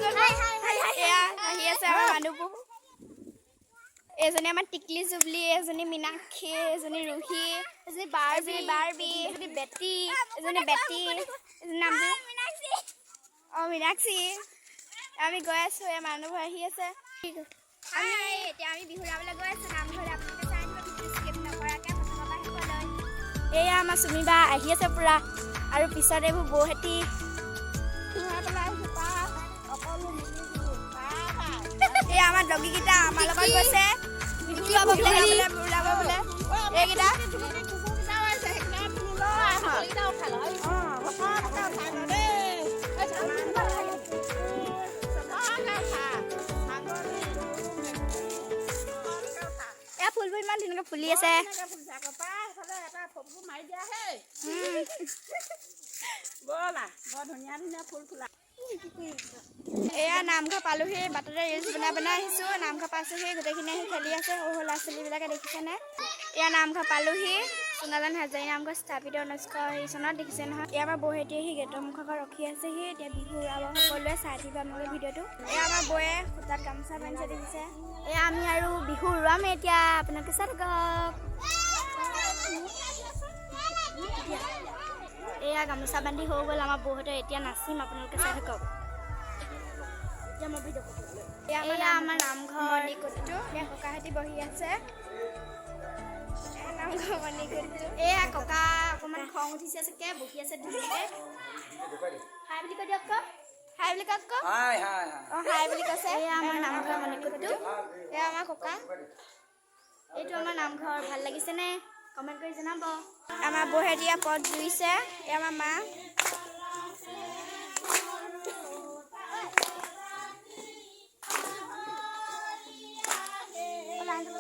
বুলি কৈ। এয়া আহি আছে আমাৰ মানুহবোৰ। এজনী আমাৰ টিকলি জুবলি, এজনী মীনাক্ষী, এজনী ৰুহি, এজনী বাৰ্বি, বাৰ্বি, এজনী বেটি, এজনী বেটি, এজনী নাম অঁ মীনাক্ষী। আমি গৈ আছোঁ, এই মানুহবোৰ আহি আছে। আমি এতিয়া আমি বিহু উৰাবলৈ গৈ আছোঁ নামঘৰলৈ। আপোনালোকে চাই থাকিব ভিডিঅ' স্কিপ নকৰাকৈ প্ৰথমৰ পৰা শেষলৈ। এয়া আমাৰ চুমি বা আহি আছে পূৰা, আৰু পিছত এইবোৰ বৌহেঁতি। এয়া আমাৰ ডগীকেইটা আমাৰ লগত গৈছে বিহু উৰাব বোলে, ওলাব বোলে এইকেইটা। এয়া ফুলবোৰ ইমান ধুনীয়াকৈ ফুলি আছে। এয়া নামঘৰ পালোহি, বাটতে ৰিলচ বনাই বনাই আহিছোঁ। নামঘৰ পাইছোহি, গোটেইখিনি আহি খেলি আছে সৰু সৰু ল'ৰা ছোৱালীবিলাকে, দেখিছেনে? এয়া নামঘৰ পালোহি, সোণালান হাজাৰী নামঘৰ স্থাপিত 1980 চনত, দেখিছে নহয়? এয়া আমাৰ বৌহেঁতি আহি গেটৰ মুখত ৰখি আছেহি। এতিয়া বিহু উৰাব সকলোৱে, চাই থাকিব আপোনালোকে ভিডিঅ'টো। এয়া আমাৰ বৌয়ে সূতাত গামোচা বান্ধিছে, দেখিছে? এয়া আমি আৰু বিহু উৰুৱাম এতিয়া, আপোনালোকে চাই থাকক। এয়া গামোচা বান্ধি হৈ গ'ল আমাৰ বৌহঁতৰ, এতিয়া নাচিম, আপোনালোকে চাই থাকক। এয়া আমাৰ নামঘৰ মণিকূটটো। এয়া ককাহঁতি বহি আছে। এয়া নামঘৰ মণিকূটটো। এয়া ককা অকণমান খং উঠিছে চাগে, বহি আছে ধুনীয়াকৈ। হাই বুলি কৈ দিয়ক, কওক হাই বুলি, কওক কওক। হাই হাই। অঁ, হাই বুলি কৈছে। এয়া আমাৰ নামঘৰ মণিকূটটো। এয়া আমাৰ ককা। এইটো আমাৰ নামঘৰ, ভাল লাগিছেনে? কমেণ্ট কৰি জনাব। আমাৰ বৌহেঁতি পদ জুইছে। এয়া আমাৰ মা।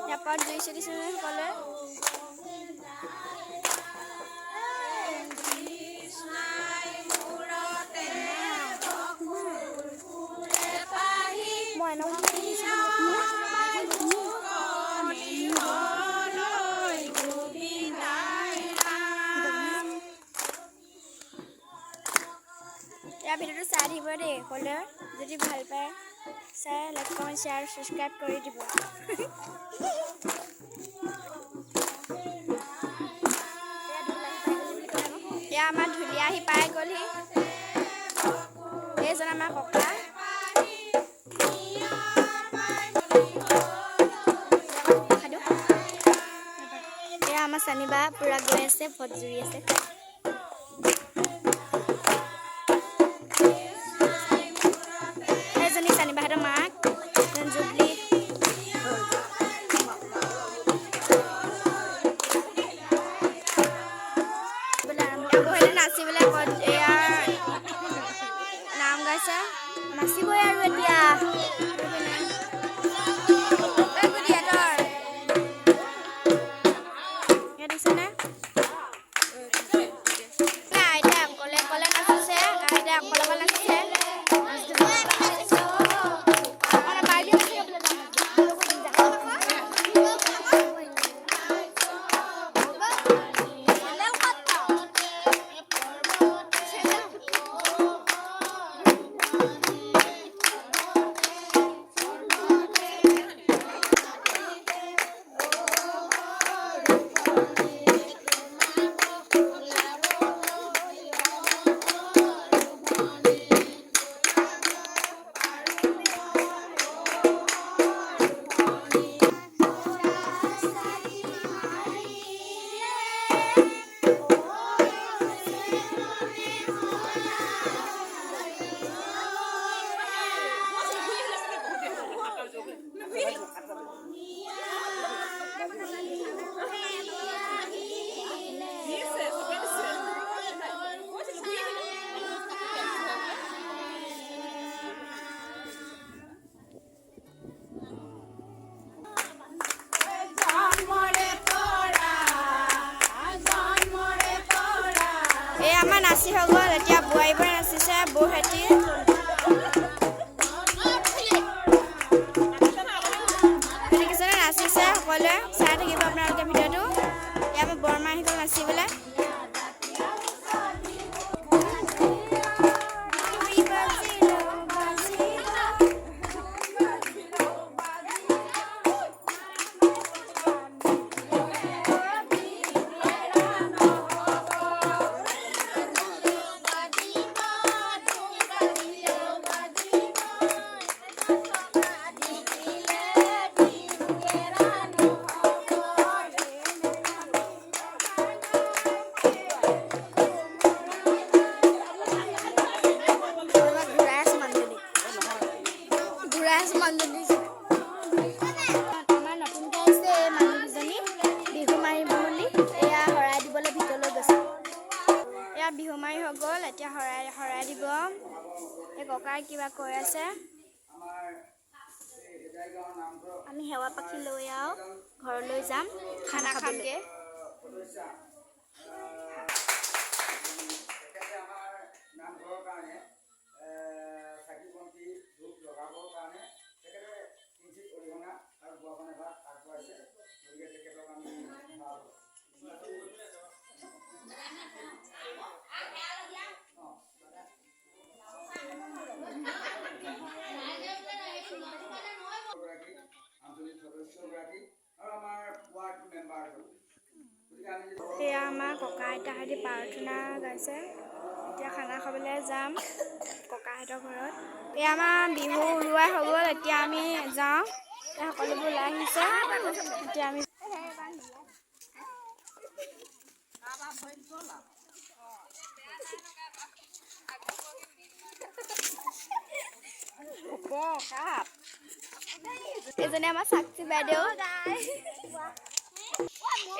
এয়া পদ জুইছে দিছে সকলোৱে। মই ইয়াৰ ভিডিঅ'টো চাই থাকিব দেই সকলোৱে। যদি ভাল পায় চাই লাইক, কমেণ্ট, শ্বেয়াৰ, ছাবস্ক্ৰাইব কৰি দিব। এয়া আমাৰ ঢুলীয়া আহি পাই গ'লহি। এইজন আমাৰ ককা। এয়া আমাৰ চানিবা পুৰা গৈ আছে, ভোট জুৰি আছে। এজনী চানিবাহঁতৰ মাক জুবলি। নাচিবলৈ এয়া নাম গাইছে, নাচিবই আৰু এতিয়া। দেখিছেনে? আইতাই অকলে অকলে নাচিছে, আইতাই অকলে অকলে নাচিছে। এই আমাৰ নাচি হৈ গ'ল। এতিয়া বোৱাৰীবোৰে নাচিছে, বৌহেঁতি। দেখিছেনে নাচিছে সকলোৱে? চাই থাকিব আপোনালোকে ভিডিঅ'টো। এয়া আমাৰ বৰমা আহি গ'ল নাচিবলৈ। আছো মানুহজনী। আমাৰ নতুনকৈ আহিছে এই মানুহকেইজনী বিহু মাৰিব বুলি। এয়া শৰাই দিবলৈ ভিতৰলৈ গৈছে। এয়া বিহু মাৰি হৈ গ'ল, এতিয়া শৰাই শৰাই দিব। এই ককাই কিবা কৈ আছে। আমি সেৱা পাখি লৈ আৰু ঘৰলৈ যাম। খানা খামগৈ। তেখেতে আমাৰ নামঘৰৰ কাৰণে চাকি বন্তি ধূপ লগাবৰ কাৰণে তেখেতে কিঞ্চিত অৰিহণা আৰু বোৱাপান এভাগ আগবঢ়াইছে। গতিকে তেখেতক আমি ভাল গৰাকী, আঞ্চলিক সদস্যগৰাকী আৰু আমাৰ ৱাৰ্ড মেম্বাৰ। গতিকে আমি এয়া আমাৰ ককা আইতাহঁতি প্ৰাৰ্থনা গাইছে। এতিয়া খানা খাবলৈ যাম ককাহঁতৰ ঘৰত। এয়া আমাৰ বিহু ওলোৱাই হৈ গ'ল, এতিয়া আমি যাওঁ। এতিয়া সকলোবোৰ ওলাই আহিছে। এতিয়া আমি এজনী আমাৰ সাক্ষী বাইদেউ।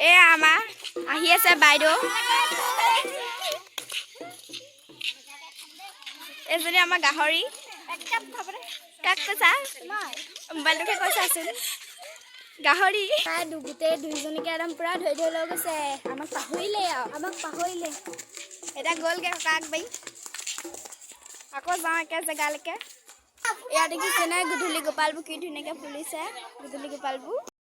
এয়া আমাৰ আহি আছে বাইদেউ। এজনী আমাৰ গাহৰি। কাক কৈছা? মোবাইলটোকে কৈছাচোন গাহৰি। তাই গোটেই দুইজনীকে একদম পুৰা ধৰি ধৰি লৈ গৈছে। আমাক পাহৰিলে আৰু, আমাক পাহৰিলে। এতিয়া গ'লগৈ ককা আগবাঢ়ি। আকৌ যাওঁ একে জেগালৈকে। ইয়াত দেখিছে নাই, গধূলি গোপালবোৰ কি ধুনীয়াকৈ ফুলিছে, গধূলি গোপালবোৰ।